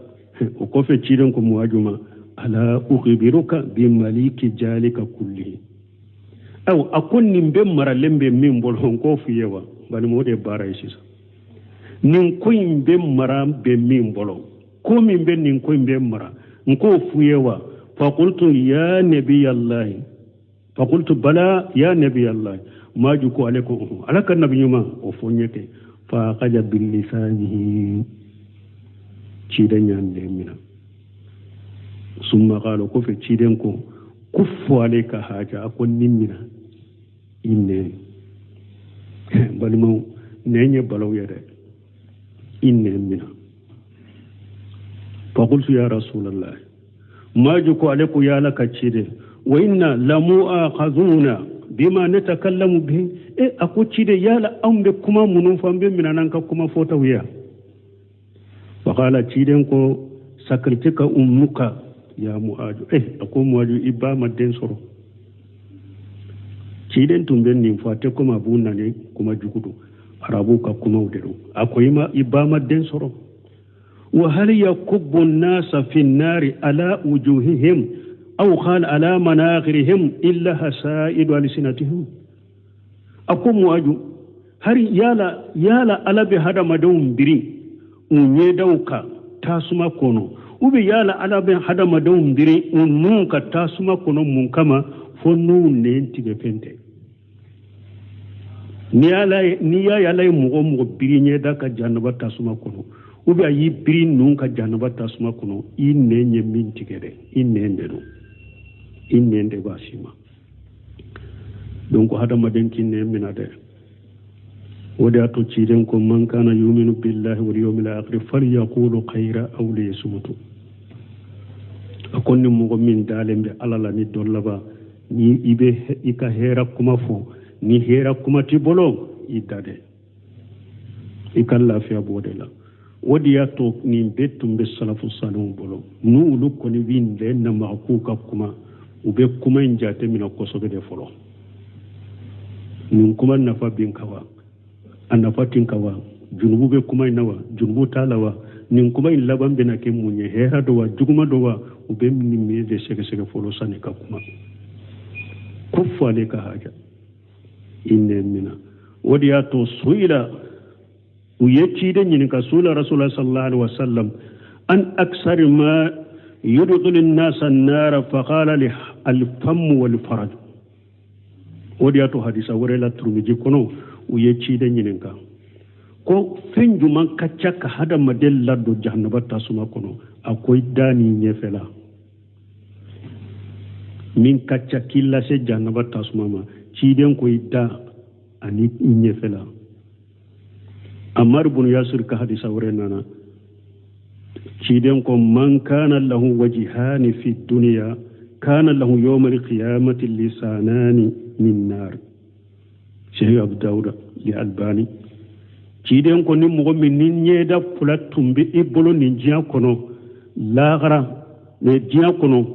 o kɔfɛ ciden ko Muaju ma ala ukhbiruka bi maliki jalika kullihi aw a ko nin bɛɛ maralen bɛ min bolo n k'o f'i ye wa balima o de ye baara ye sisan nin ko in bɛɛ mara bɛ min bolo ko min bɛ nin ko in bɛɛ mara n k'o f'u ye wa faqultu ya nabiyallahi faqultu bala ya nabiyallahi Muaju ko ale ko ala ka nabi ɲuman o fɔ n ye kɛ fa akaja bilisanihi ciden y'a nɛn minɛ summa qala kɔfɛ ciden ko kuffu alayka haja a ko nin mina i nɛn balimaw nɛn ye balaw ye dɛ i nɛn mina faqultu ya rasulallah Muaju ko ale ko ya ala ka ciden wa inna lamu'akhadhuna bima natakallamu bihi e a ko ciden yala anw bɛ kuma minnu fɔ an bɛ mina n'an ka kuma fɔtaw ye faqala ciden ko sakritika ummuka ya Muaju a ko Muaju i ba ma den sɔrɔ ciden tun bɛ nin fɔ a tɛ komi a b'u nani kuma jugu don arabuw ka kumaw de don a ko i ba ma den sɔrɔ wa hal yakubbu nnasa fi nnari ala wujuhihim aw qala ala manakhirihim illa hasaidu alsinatihim a ko Muaju hari yala yala ala bɛ hadamadenw biri u ɲɛdaw kan tasuma kɔnɔ Ou bien yala Ala bɛ hadamadenw biri u nun ka tasuma kɔnɔ mun kama fo n'u nɛn tigɛ fɛn tɛ? N'i y'a ye Ala ye mɔgɔ o mɔgɔ biri ɲɛda ka jahanaba tasuma kɔnɔ, ou bien a y'i biri nun ka jahanaba tasuma kɔnɔ, i nɛn ye min tigɛ dɛ, i nɛn de don, i nɛn de b'a si ma. Donc hadamaden k'i nɛn minɛ dɛ. O de y'a to ciden ko man kana yuminu billahi wal yawmil akhir falyaqulu khayra aw liyasmutu. A ko ni mɔgɔ min dalen bɛ Ala la ni don laban, ni i bɛ i ka hɛrɛ kuma fɔ, ni hɛrɛ kuma t'i bolo, i da dɛ, i ka lafiya b'o de la. O de y'a to nin bɛɛ tun bɛ salafu saliw bolo. N'olu kɔni bɛ nɛn namaga k'u ka kuma, u bɛ kuma in jate minɛ kosɛbɛ de fɔlɔ. Nin kuma nafa bɛ n kan wa? A nafa tɛ n kan wa? Junubu bɛ kuma in na wa? Junubu t'a la wa? Nin kuma in laban bɛna kɛ mun ye? Hɛrɛ don wa? Juguma don wa? U bɛ nin min de sɛgɛsɛgɛ fɔlɔ sani ka kuma. Ko fɔ ale ka haja i nɛn minɛ. O de y'a to suila u ye ciden ɲininka, suila rasulullah sallallahu alaihi wasallam an aksari ma yudkhilu an-nasa an-nara faqala li al-famu wal faraj. O de y'a to hadisa wɛrɛ la Turmiji kɔnɔ, u ye ciden ɲininka ko fɛn jumɛn ka ca ka hadamaden ladon jahanaba tasuma kɔnɔ? A ko i da n'i ɲɛfɛla. Min ka ca k'i lase jahanaba tasuma ma, ciden ko i da ani i ɲɛfɛla. Ammar ibn Yasir ka hadisa wɛrɛ nana, ciden ko man kana lahu wajihani fi dunya kana lahu yawma al-qiyamati lisanani min nar. Sheikh Abu Dawud li Albani. Ciden ko ni mɔgɔ min ni ɲɛda fila tun bɛ i bolo nin diɲɛ kɔnɔ, lahara nin diɲɛ kɔnɔ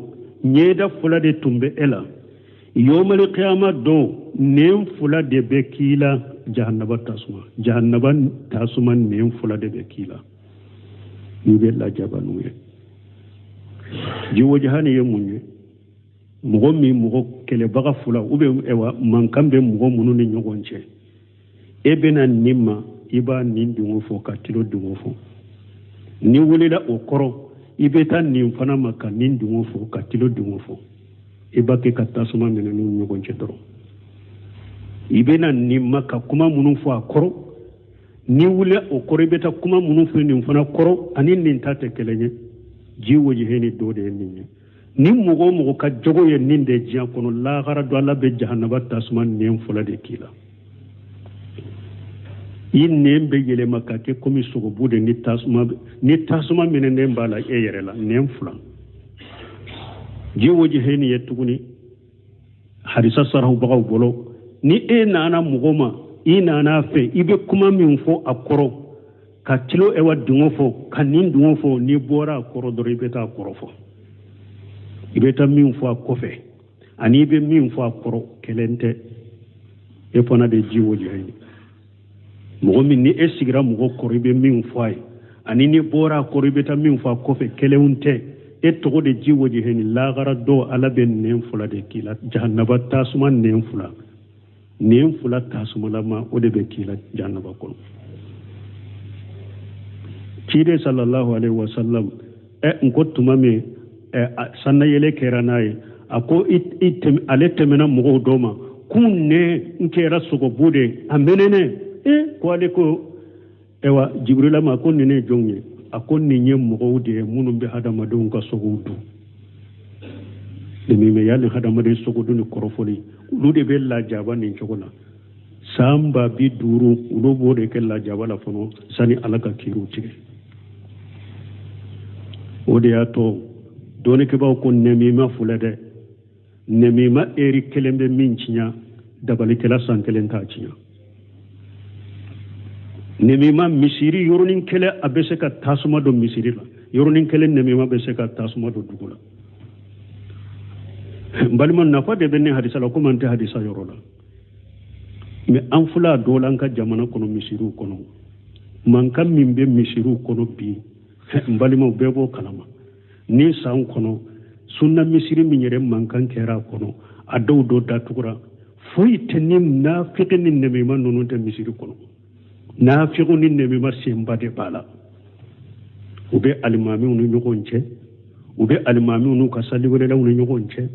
ɲɛda fila de tun bɛ e la, yawmal qiyama don nɛn fila de bɛ k'i la jahannaba tasuma, jahannaba tasuma nɛn fila de bɛ k'i la, n'i bɛ lajaba n'u ye. Jiwajahani ye mun ye? Mɔgɔ min mɔgɔ kɛlɛbaga fila ou bien ɛwa mankan bɛ mɔgɔ minnu ni ɲɔgɔn cɛ, e bɛna nin ma, i b'a nin dungo fɔ ka tilo dungo fɔ. Ni wulila o kɔrɔ, i bɛ taa nin fana ma ka nin dungo fɔ ka tilo dungo fɔ. I b'a kɛ ka tasuma minɛ n'u ɲɔgɔn cɛ dɔrɔn. I bɛna nin ma ka kuma minnu fɔ a kɔrɔ, ni wulila o kɔrɔ, i bɛ taa kuma minnu fɔ nin fana kɔrɔ, ani nin ta tɛ kelen ye. Ji wajiheni dɔ de ye nin ye. Ni mɔgɔ o mɔgɔ ka jogo ye nin de diɲɛ kɔnɔ, lahara don Ala bɛ jahanaba tasuma nɛn fɔlɔ de k'i la. I nɛn bɛ yɛlɛma ka kɛ komi sogobu de ni tasuma minɛnen b'a la e yɛrɛ la, nɛn fila. Ji wajiheni ye tuguni hadisa sarahubagaw bolo, ni e nana mɔgɔ ma, i nana a fɛ, i bɛ kuma min fɔ a kɔrɔ, ka tilo ɛwa dungo fɔ, ka nin dungo fɔ, n'i bɔra a kɔrɔ dɔrɔn i bɛ taa a kɔrɔ fɔ. I bɛ taa min fɔ a kɔfɛ ani i bɛ min fɔ a kɔrɔ kelen tɛ. E fana de ji wajiheni. Mɔgɔ min ni e sigira mɔgɔ kɔrɔ, i bɛ min fɔ a ye ani n'i bɔra a kɔrɔ, i bɛ taa min fɔ a kɔfɛ kelenw tɛ. E tɔgɔ de ji wajiheni. Lahara dɔ Ala bɛ nɛn fila de k'i la, jahanaba tasuma nɛn fila, nɛn fila tasumalama, o de bɛ k'i la jahanaba kɔnɔ. Ciden sallallahu alaihi wasallam n ko tuma min sannayɛlɛ kɛra n'a ye, a ko ale tɛmɛna mɔgɔw dɔ ma k'u nɛn n kɛra sogobu de, a mɛnɛnɛ. Ko ale ko ɛwa Jibrila ma ko nin ye jɔn ye? A ko nin ye mɔgɔw de ye minnu bɛ hadamadenw ka sogow dun. Nin bɛ yali hadamaden sogo dun ni kɔrɔfɔli, olu de bɛ lajaba nin cogo la. San 50,000 olu b'o de kɛ lajaba la fɔlɔ sani Ala ka kiiriw tigɛ. O de y'a to dɔnnikɛbaaw ko nɛmima filɛ dɛ, nɛmima eri kelen bɛ min tiɲɛ, dabalikɛla san kelen t'a tiɲɛ. Nɛmima misiri yɔrɔnin kelen a bɛ se ka tasuma don misiri la, yɔrɔnin kelen nɛmima bɛ se ka tasuma don dugu la. N balima, nafa de bɛ ne hadisa la, komi an tɛ hadisa yɔrɔ la. Mɛ an fila dɔw la an ka jamana kɔnɔ misiriw kɔnɔ, mankan min bɛ misiriw kɔnɔ bi, n balimaw bɛɛ b'o kalama. Ni san kɔnɔ sunna misiri min yɛrɛ mankan kɛra a kɔnɔ, a dɔw dɔ datugura, foyi tɛ ni nafiki ni nɛmima ninnu tɛ misiri kɔnɔ. Nafikiw ni nɛmima senba de b'a la. U bɛ alimamiw ni ɲɔgɔn cɛ, U bɛ alimamiw n'u ka saliwelelaw ni ɲɔgɔn cɛ.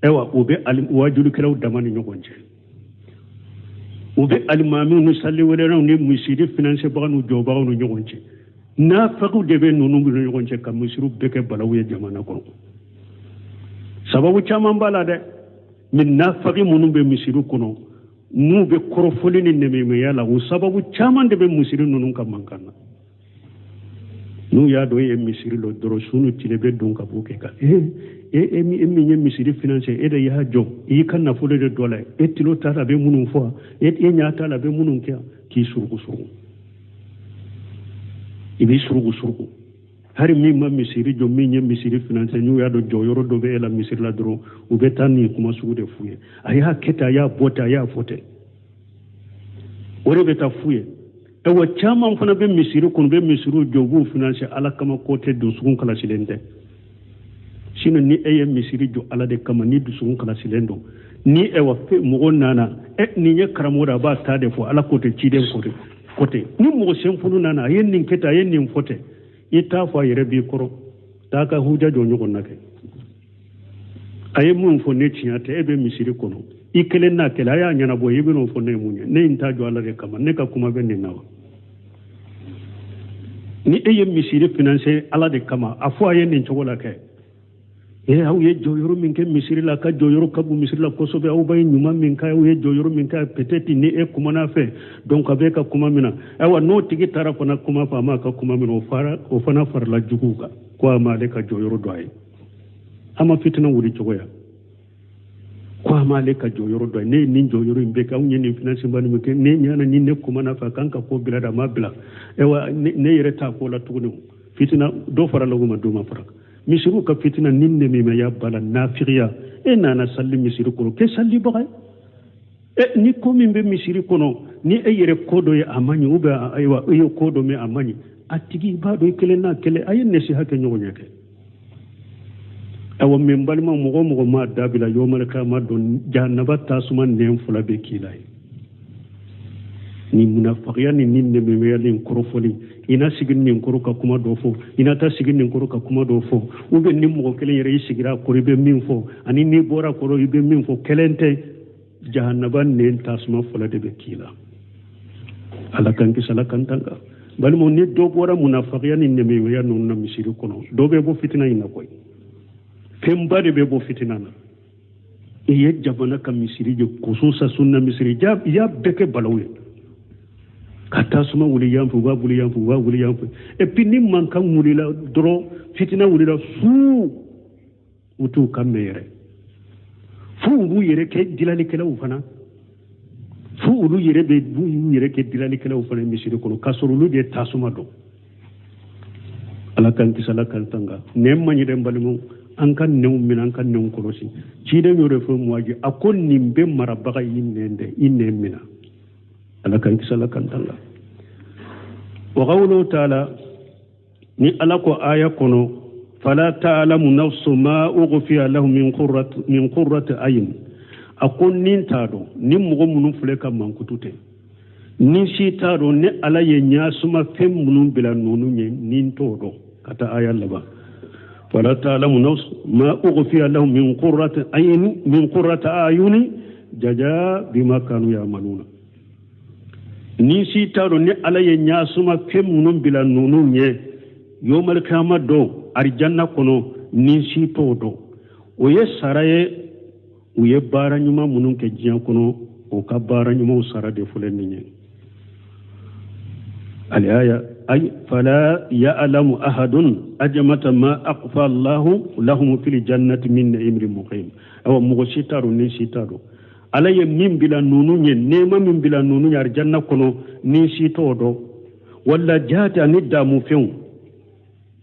Ayiwa, u bɛ wajulikɛlaw dama ni ɲɔgɔn cɛ. U bɛ alimamiw ni saliwelelaw ni misiri finansebaga n'u jɔbagaw ni ɲɔgɔn cɛ. Nafagiw de bɛ ninnu ni ɲɔgɔn cɛ ka misiriw bɛɛ kɛ balawu ye jamana kɔnɔ. Sababu caman b'a la dɛ, mais nafagi minnu bɛ misiri kɔnɔ n'u bɛ kɔrɔfɔli ni nɛmɛmɛya la, o sababu caman de bɛ misiri ninnu ka mankan na. N'u y'a dɔn e ye misiri lɔ dɔrɔn, su ni tile bɛ don ka bɔ kɛ kan. E e min ye misiri finance, e de y'a jɔ, i y'i ka nafolo de dɔ la, e tulo t'a la a bɛ minnu fɔ, e ɲɛ t'a la a bɛ minnu kɛ, k'i suruku suruku, i b'i suruku suruku. Hari min ma misiri jɔ, min ye misiri finance, n'u y'a dɔn jɔyɔrɔ dɔ bɛ e la misiri la dɔrɔn, u bɛ taa nin kuma sugu de f'u ye. A y'a kɛ ten, a y'a bɔ ten, a y'a fɔ ten, o de bɛ taa f'u ye. Ayiwa, caman fana bɛ misiri kɔnɔ, bɛ misiriw jɔ, u b'u finance Ala kama ko tɛ, dusukun kalasilen tɛ. Sinon ni e ye misiri jɔ Ala de kama, ni dusukun kalasilen don, ni ayiwa mɔgɔ nana, ɛ nin ye karamɔgɔ de, a b'a ta de fɔ, Ala ko tɛ, ciden ko tɛ, ko tɛ. Ni mɔgɔ senfunu nana, a ye nin kɛ ten, a ye nin fɔ ten, i t'a fɔ a yɛrɛ b'i kɔrɔ, taa ka huja jɔ ɲɔgɔn na kɛ. A ye mun fɔ ne tiɲɛ tɛ, e bɛ misiri kɔnɔ i kelen n'a kɛlɛ, a y'a ɲɛnabɔ, i bɛn'o fɔ ne ye mun ye? Ne ye n ta jɔ Ala de kama, ne ka kuma bɛ nin na wa? Ni e ye misiri finanse Ala de kama, a fɔ a ye nin cogo la kɛ. E aw ye jɔyɔrɔ min kɛ misiri la, ka jɔyɔrɔ ka bon misiri la kosɛbɛ, aw b'a ye ɲuman min kɛ, aw ye jɔyɔrɔ min kɛ, peut-être ni e kumana fɛ, donc a b'e ka kuma minɛ. Ayiwa, n'o tigi taara fana kuma fɔ, a m'a ka kuma minɛ, o fana farala juguw kan, ko a m'ale ka jɔyɔrɔ dɔn a ye. A ma fitina wuli cogoya, ko a m'ale ka jɔyɔrɔ dɔn, ne ye nin jɔyɔrɔ in bɛɛ kɛ, anw ye nin financement min kɛ, ne ɲana ni ne kumana fɛ, a kan ka ko bila dɛ, a ma bila. Ayiwa, ne yɛrɛ t'a ko la tuguni. Fitina dɔ farala o ma, dɔ ma fara. Misiriw ka fitina ni nɛmɛmɛya b'a la, nafigiya. E nana sali misiri kɔnɔ, kɛ salibaga ye. E ni ko min bɛ misiri kɔnɔ, ni e yɛrɛ ko dɔ ye a man ɲi, ou bien ayiwa e ye ko dɔ mɛn a man ɲi, a tigi i b'a dɔn i kelen n'a kelen, a ye nasiha kɛ ɲɔgɔn ye kɛ. Ayiwa, mɛ n balima, mɔgɔ o mɔgɔ m'a dabila, yawmal kiyama don jahanaba tasuma nɛn fila bɛ k'i la ye. Ni munafagiya ni ni nɛmɛmɛya ni kɔrɔfɔli, i na sigi nin kɔrɔ ka kuma dɔ fɔ, i na taa sigi nin kɔrɔ ka kuma dɔ fɔ, ou bien ni mɔgɔ kelen yɛrɛ i sigira a kɔrɔ i bɛ min fɔ, ani n'i bɔra a kɔrɔ i bɛ min fɔ, kelen tɛ. Jahanaba nɛn tasuma fila de bɛ k'i la. Ala k'an kisi, Ala k'an tanga. Balimaw, ni dɔ bɔra munafagiya ni nɛmɛmɛya ninnu na misiri kɔnɔ, dɔ bɛ bɔ fitina in na koyi. Fɛnba de bɛ bɔ fitina na. I ye jamana ka misiri jɔ, khususa sunna misiri, i y'a bɛɛ kɛ balawu ye. Ka tasuma wuli yan fɛ, u b'a wuli yan fɛ, u b'a wuli yan fɛ. Et puis ni mankan wulila dɔrɔn, fitina wulila fu, u t'u kan mɛn yɛrɛ. Fo u b'u yɛrɛ kɛ dilalikɛlaw fana, fo olu yɛrɛ bɛ b'u yɛrɛ kɛ dilalikɛlaw fana misiri kɔnɔ, k'a sɔrɔ olu de ye tasuma dɔn. Ala k'an kisi, Ala k'an tanga. Nɛn man ɲi dɛ n balimaw, an ka nɛnw minɛ, an ka nɛnw kɔlɔsi. Ciden y'o de fɔ Muwaji, a ko nin bɛ marabaga i nɛn dɛ, i nɛn minɛ. Ala k'an kisi, Ala k'an tanga. Wa qawluhu ta'ala, ni Ala ko aya kɔnɔ, fala ta'lamu nafsu ma ughfiya lahum min qurrati ayun. A ko ni t'a dɔn, ni mɔgɔ minnu filɛ ka mankutu tɛ, ni si t'a dɔn ni Ala ye ɲasuma fɛn minnu bila ninnu ɲɛ, ni t'o dɔn. Ka taa aya laban, fala ta'lamu nafsu ma ughfiya lahum min qurrati ayun, min qurrati ayuni jaja bima kanu ya'maluna. Ni si t'a dɔn ni Ala ye ɲasuma fɛn minnu bila ninnu ɲɛ yawmal kiyama don arijanna kɔnɔ, ni si t'o dɔn. O ye sara ye, u ye baara ɲuman minnu kɛ diɲɛ kɔnɔ, o ka baara ɲumanw sara de filɛ nin ye. Alaya ay fala ya'lamu ahadun ajmata ma aqfa Allahu lahum fil jannati min na'imri muqim. Awa mɔgɔ si t'a dɔn, ni si t'a dɔn Ala ye min bila ninnu ɲɛ, nɛɛma min bila ninnu ɲɛ arijanna kɔnɔ, ni si t'o dɔn. Wala jaati ani damu fɛnw,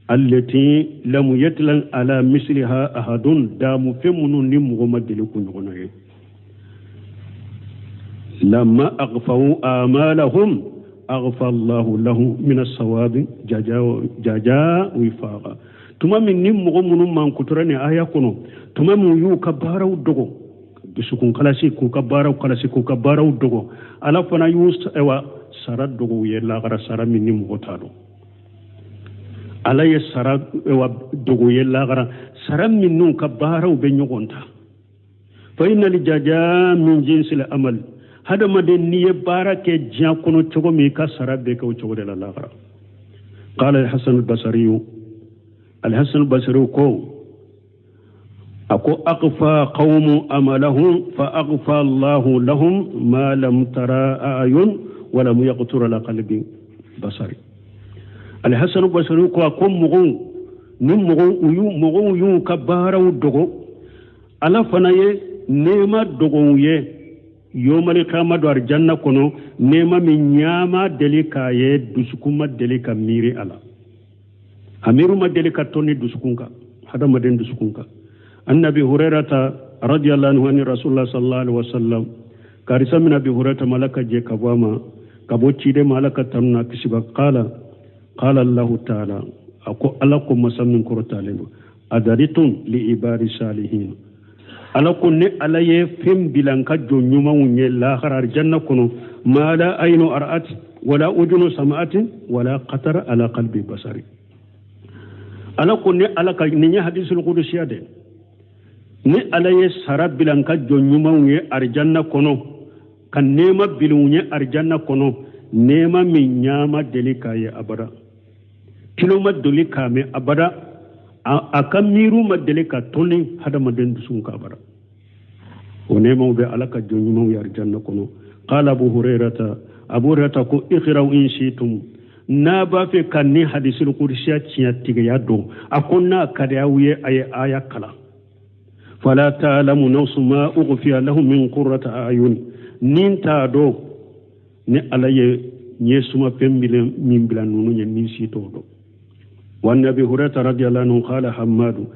allati lam yatlan ala misliha ahadun, damu fɛn minnu ni mɔgɔ ma deli k'u ɲɔgɔnna ye. Lamma aghfaw amalahum aghfa Allahu lahu min as-sawabi jaja wifaqa. Tuma min ni mɔgɔ minnu mankutura ni aya kɔnɔ, tuma min u y'u ka baaraw dogo, dusukun kalasi, k'u ka baaraw kalasi, k'u ka baaraw dogo, Ala fana y'u sara dogo u ye lahara sara min ni mɔgɔ t'a dɔn. Ala ye sara wa dogo ye lagara sara minnu ka baaraw bɛ ɲɔgɔn ta. Fa innal jaza min jinsil amal, hadamaden n'i ye baara kɛ diɲɛ kɔnɔ cogo min, i ka sara bɛ kɛ o cogo de la lagara. Qala al-Hasan al-Basri, al-Hasan al-Basri ko a ko aghfa qawmu amalahum fa aghfa Allahu lahum ma lam tara a'yun wa lam yaqtur ala qalbi basari. Al-Hasan al-Basri ko a ko mɔgɔw ni mɔgɔw y'u ka baaraw dogo, Ala fana ye nɛɛma dogo u ye yomali kama don arijanna kɔnɔ, nɛɛma min ɲama deli k'a ye, dusukun ma deli ka miiri a la, a miiriw ma deli ka tɔn ni dusukun kan, hadamaden dusukun kan. Annabi Hurairata radiyallahu anhu ani rasulullah sallallahu alaihi wasallam, karisa min Abi Hurairata ma, Ala ka jɛ ka bɔ a ma, ka bɔ ciden ma, Ala ka tanu n'a kisi ba, qala qala Allahu ta'ala, a ko Ala ko masa min kɔrɔtalen don, adaritun li ibadi salihin, Ala ko ne Ala ye fɛn bila n ka jɔn ɲumanw ye lahara arijanna kɔnɔ, ma la aynu ara'at wala ujunu sama'at wala qatara ala qalbi basari. Ala ko ne Ala ka nin ye hadisul qudusiya de, ne Ala ye sara bila n ka jɔn ɲumanw ye arijanna kɔnɔ, ka nɛɛma bila u ye arijanna kɔnɔ, nɛɛma min ɲama deli k'a ye abada, kilo ma deli k'a mɛn abada, a ka miiriw ma deli ka tɔni hadamaden dusukun kan abada. O nɛɛmaw bɛ Ala ka jɔn ɲumanw ye arijanna kɔnɔ. Qala Abu Hurairata, Abu Hurairata ko iqra'u in shi'tum, n'a b'a fɛ ka ni hadisul qudsiya tiɲɛ tigiya dɔn, a ko n'a ka di aw ye, a ye aya kalan. Fala ta'lamu nafsun ma ughfiya lahum min qurrati a'yun, ni t'a dɔn ni Ala ye ɲɛ suma fɛn min bila ninnu ye, ni si t'o dɔn. Wa Nabi Hurairata radiyallahu anhu qala Hammadu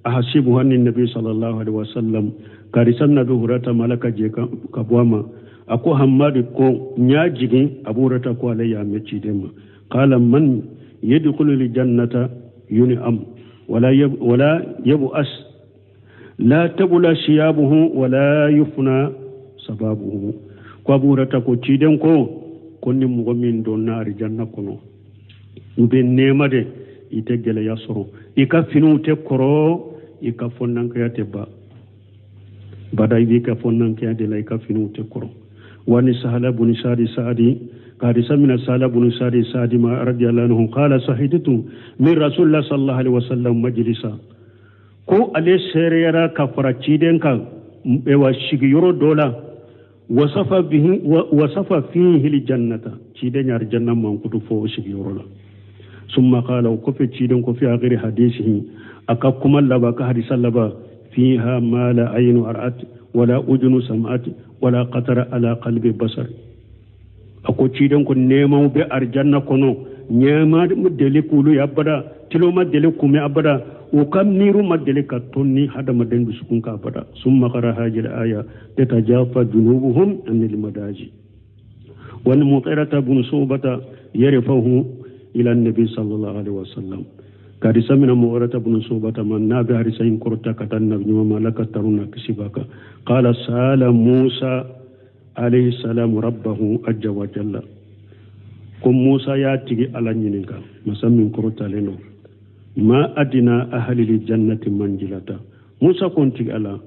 ahasibuhu anni nabi sallallahu alaihi wasallam, karisa Nabi Hurairata ma, Ala ka jɛ ka bɔ a ma, a ko Hammadu ko n y'a jigin, Abu Hurairata ko ale y'a mɛn ciden ma. Qala man yadkhulu al-jannata yun'am wala yab'as la tabula siyabuhu wala yufna sababuhu. Ko Abu Hurairata ko ciden ko ni mɔgɔ min donna arijanna kɔnɔ, u bɛ nɛɛma de, i tɛ gɛlɛya sɔrɔ, i ka finiw tɛ kɔrɔ, i ka fɔnankaya tɛ ban bada, i b'i ka fɔnankaya de la, i ka finiw tɛ kɔrɔ. Wa ni sahala bun sadi sadi, karisa mina sahala bun sadi sadi ma radiyallahu anhu qala sahidtu min rasulillah sallallahu alaihi wasallam majlisa, ko ale seereyara ka fara ciden kan wa sigiyɔrɔ dɔ la, wasafa bihi wasafa fihi aljannata, ciden ya aljanna mankutu fo sigiyɔrɔ la. Summa qala, ko fe ciden ko fi akhiri hadisihi, aka kuma laba ka hadisa laba, fiha ma la aynu ra'at wala udunu sam'at wala qatara ala qalbi basar. Ako ciden ko nɛɛmaw bɛ arijanna kɔnɔ, ɲɛma deli k'olu ye abada, tilo ma deli k'u mɛn abada, u ka miiriw ma deli ka tɔn ni hadamaden dusukun kan abada. Summa qara hadhihi al-aya tatajafa junubuhum anil madaji. Wa al-Mughirata bun Su'bata yarfahu ila an-nabi sallallahu alaihi wasallam, karisa mina Mughirata bun Su'bata man nabi harisa in kɔrɔta ka taa nabi ɲuman ma, Ala ka tanu n'a kisi b'a kan. Qala sala Musa alayhi salam rabbahu azza wa jalla, ko Musa y'a tigi Ala ɲininka, masa min kɔrɔtalen don, ma adina ahli jannati manjilata. Musa ko n tigi Ala,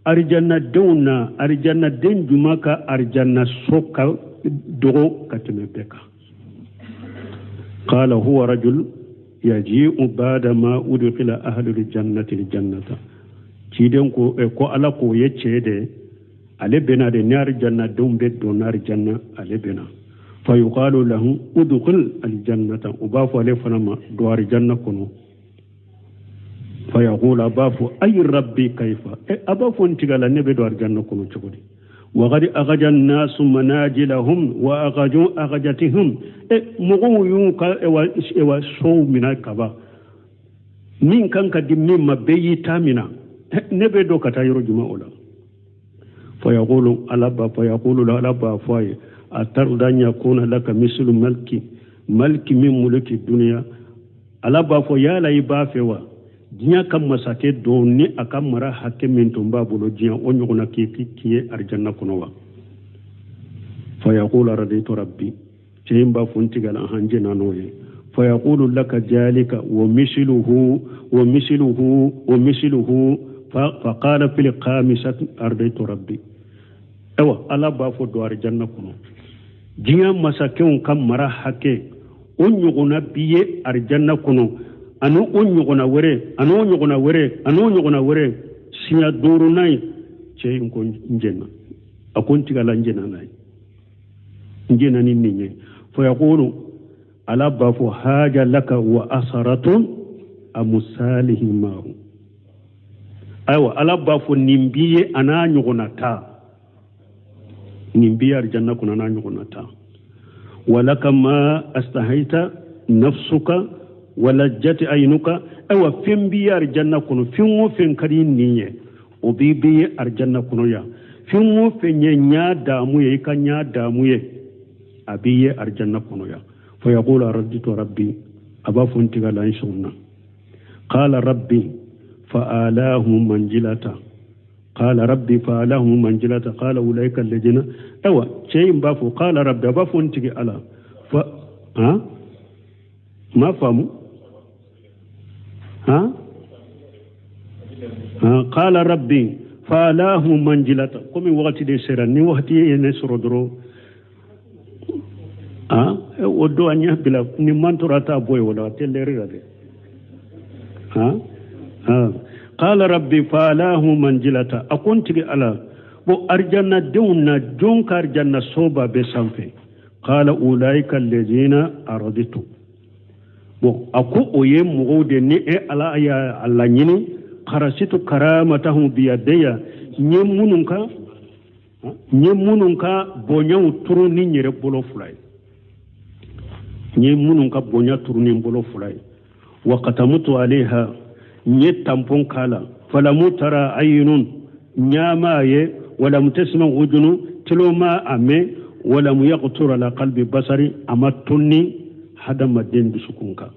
arijanna denw na, arijanna den juma ka arijanna so ka dogo ka tɛmɛ bɛɛ kan. Qala huwa rajul yaji'u ba'da ma udkhila ahli jannati aljannata. Ciden ko ko Ala k'o ye cɛ de, ale bɛna de, ni arijanna denw bɛ don arijanna, ale bɛna. Fa yuqalu lahu udkhil aljannata, u b'a fɔ ale fana ma don arijanna kɔnɔ. Fa yaqulu, a b'a fɔ ay rabbi kayfa, a b'a fɔ n tigi Ala, ne bɛ don arijanna kɔnɔ cogo di? Wa qad aghaja an-nasu manajilahum wa aghaju aghajatihum, mɔgɔw y'u ka ewa sow minɛ kaban, min kan ka di min ma bɛɛ y'i ta minɛ, ne bɛ don ka taa yɔrɔ jumɛn o la? Fa yaqulu, Ala b'a fɔ, yaqulu Ala b'a fɔ a ye, atarda an yakuna laka mislu maliki min mulki dunya. Ala b'a fɔ yala i b'a fɛ wa diɲɛ ka masakɛ dɔ ni a ka mara hakɛ min tun b'a bolo diɲɛ, o ɲɔgɔnna k'i ye arijanna kɔnɔ wa? Fa yaqulu raditu rabbi, cɛ in b'a fɔ n tigi Ala, han jɛnna n'o ye. Fayaqulu laka jalika wa misluhu wa misluhu wa misluhu. Faqala fil khamisati ardaitu rabbi. Ayiwa, Ala b'a fɔ don arijanna kɔnɔ, diɲɛ masakɛw ka mara hakɛ o ɲɔgɔnna b'i ye arijanna kɔnɔ, ani o ɲɔgɔnna wɛrɛ, ani o ɲɔgɔnna wɛrɛ, ani o ɲɔgɔnna wɛrɛ, siɲɛ duurunan ye. Cɛ in ko n jɛnna, a ko n tigala, n jɛnna n'a ye, n jɛnna ni nin ye. Fayaqulu, Ala b'a fɔ haja laka wa asaratun amusalihimahu. Ayiwa, Ala b'a fɔ nin b'i ye a n'a ɲɔgɔnna ta, nin b'i ye arijanna kɔnɔ a n'a ɲɔgɔnna ta. Walaka ma astahaita nafsuka walajjati aynuka. Ayiwa, fɛn b'i ye arijanna kɔnɔ, fɛn o fɛn ka di nin ye, o b'i b'i ye arijanna kɔnɔ yan. Fɛn o fɛn ye ɲa daamu ye, i ka ɲa daamu ye, a b'i ye arijanna kɔnɔ yan. Fayaqulu araditu rabbi, a b'a fɔ n tiga la n sɔnna. Qala rabbi fa alahu manjilata, qala rabbi fa alahu manjilata, qala ulaika alladhina. Ayiwa, cɛ in b'a fɔ qala rabbi, a b'a fɔ n tigi Ala fa han ma faamu han qala rabbi fa alahu manjilata. Komi wagati de sera, ni wagati ye ne sɔrɔ dɔrɔn o don an ɲɛ bila ni mantora t'a bɔ yen, o la a tɛ lɛri la dɛ. Qala rabbi fa alahu manjilata, a ko n tigi Ala, bon arijanna denw na jɔn ka arijanna soba bɛ sanfɛ? Qala ulaika alladhina araditu. Bon, a ko o ye mɔgɔw de ni e Ala y'a laɲini, karasitu karamatahum biyadaya, n ye minnu ka bonyaw turu ni n yɛrɛ bolo fila ye, n ye minnu ka bonya turu ni n bolo fila ye. Wa katamutu alayha, n ye tampon k'a la. Falamu tara ayinun, ɲa m'a ye, walamu tasma ujunu, tulo ma a mɛn, walamu yaqtur ala qalbi basari, a ma tonni hadamaden dusukun kan.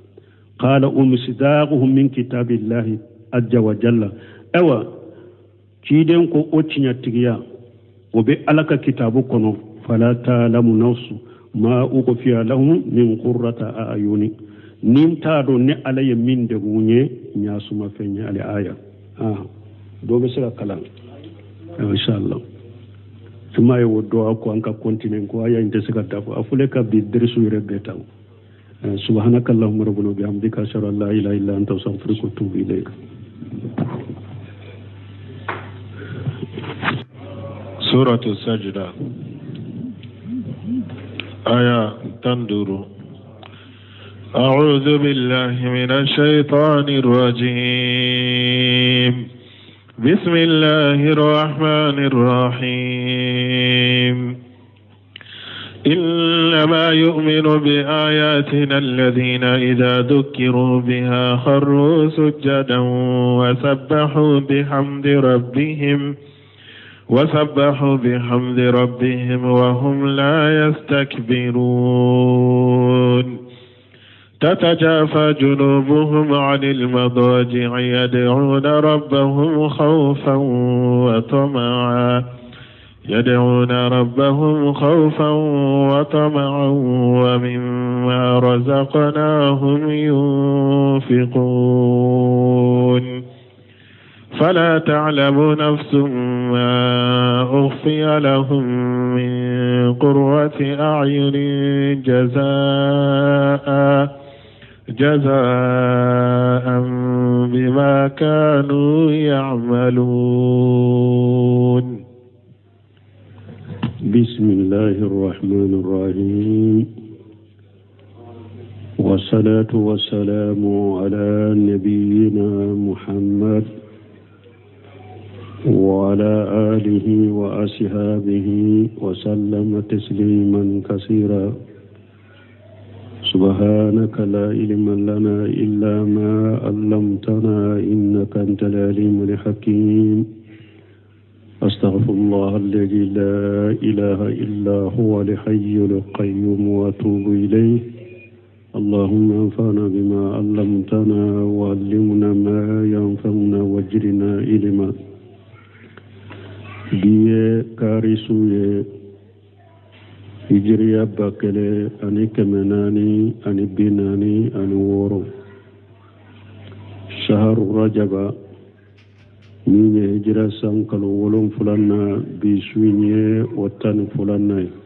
Qala umsidaquhum min kitabillahi azza wa jalla. Ayiwa, ciden ko o tiɲɛtigiya o bɛ Ala ka kitabu kɔnɔ. Fala ta'lamu nafsu ma ukhfiya lahum min qurrata a'yuni, ni n t'a dɔn ni Ala ye min degun ye ɲa suma fɛn ye. Ale aya dɔ bɛ se ka kalan inshallah. I m'a ye o dɔ a ko an ka continuer ko aya in tɛ se ka dafa, a fɔlen ka bi derisu yɛrɛ bɛɛ ta. Subhanaka allahumma rabbana wa bihamdika ashhadu an la ilaha illa anta astaghfiruka wa atubu ilayk. Suratu Sajda aya 15. أعوذ بالله من الشيطان الرجيم. بسم الله الرحمن الرحيم. إنما يؤمن بآياتنا الذين إذا ذكروا بها خروا سجدا وسبحوا بحمد ربهم وهم لا يستكبرون. تتجافى جنوبهم عن المضاجع يدعون ربهم خوفا وطمعا ومما رزقناهم ينفقون. فلا تعلم نفس ما أخفي لهم من قرة أعين جزاء بما كانوا يعملون. بسم الله الرحمن الرحيم، والصلاة والسلام على نبينا محمد وعلى آله وأصحابه وسلم تسليما كثيرا. سبحانك لا علم لنا إلا ما علمتنا إنك أنت العليم الحكيم. أستغفر الله الذي لا إله إلا هو الحي القيوم وأتوب إليه. اللهم انفعنا بما علمتنا وعلمنا ما ينفعنا وزدنا علما. Bi ye kari su ye. Hijiriya 1446, saharu rajaba, min ye hijira san kalo wolonfila na, bi su in ye o 12nan ye.